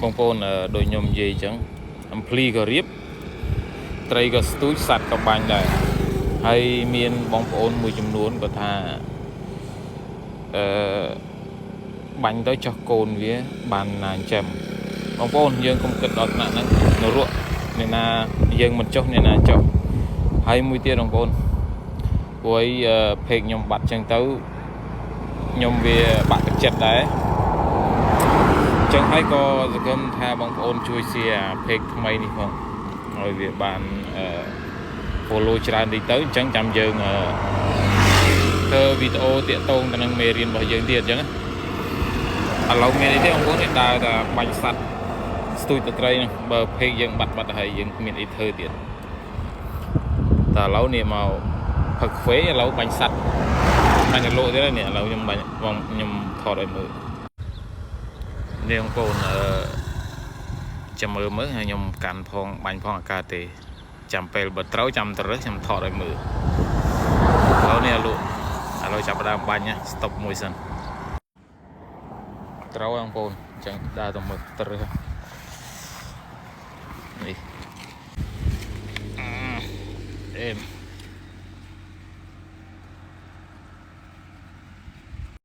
បងប្អូនដូចខ្ញុំនិយាយអញ្ចឹងអំភ្លីក៏រៀបត្រីក៏ស្ទូចសត្វក៏បាញ់ដែរហើយមានបងប្អូនមួយចំនួនក៏ថាអឺបាញ់ទៅចោះកូនវាបានណាចិញ្ចឹមបងប្អូនយើងកុំគិតដល់ថ្នាក់ហ្នឹងនរកអ្នកណាយើងមិនចុះអ្នកណាចុះហើយមួយទៀតបងប្អូនព្រោះអី page ខ្ញុំបាត់ចឹងទៅខ្ញុំវាបាក់ទឹកចិត្តដែរអញ្ចឹងហើយក៏សង្ឃឹមថាបងប្អូនជួយ share page ថ្មីនេះផងឲ្យវាបានអឺ follow ច្រើនតិចទៅអញ្ចឹងចាំយើងអឺធ្វើវីដេអូតាក់ទងទៅនឹងមេរៀនរបស់យើងទៀតអញ្ចឹងណាឥឡូវមានអីទេបងប្អូននេះដើរតែបាញ់សត្វស្ទូចតត្រីហ្នឹងបើ page យើងបាត់បាត់ទៅហើយយើងគ្មានអីធ្វើទៀតតែឥឡូវនេះមកផឹកកាហ្វេឥឡូវបាញ់សត្វបាញ់ទៅលក់ទៀតហើយនេះឥឡូវខ្ញុំបាញ់បងខ្ញុំថតឲ្យមើលនេះបងប្អូនអឺចាំមើលមើលហើយខ្ញុំកាន់ផងបាញ់ផងអាកាទេចាំពេលបើត្រូវចាំទៅរើសខ្ញុំថតឲ្យមើលឥឡូវនេះលក់ឥឡូវចាប់ផ្ដើមបាញ់ណា stop មួយសិនត្រូវហើយបងប្អូនអញ្ចឹងដើរទៅមើលទៅរើសនេះអឺអេម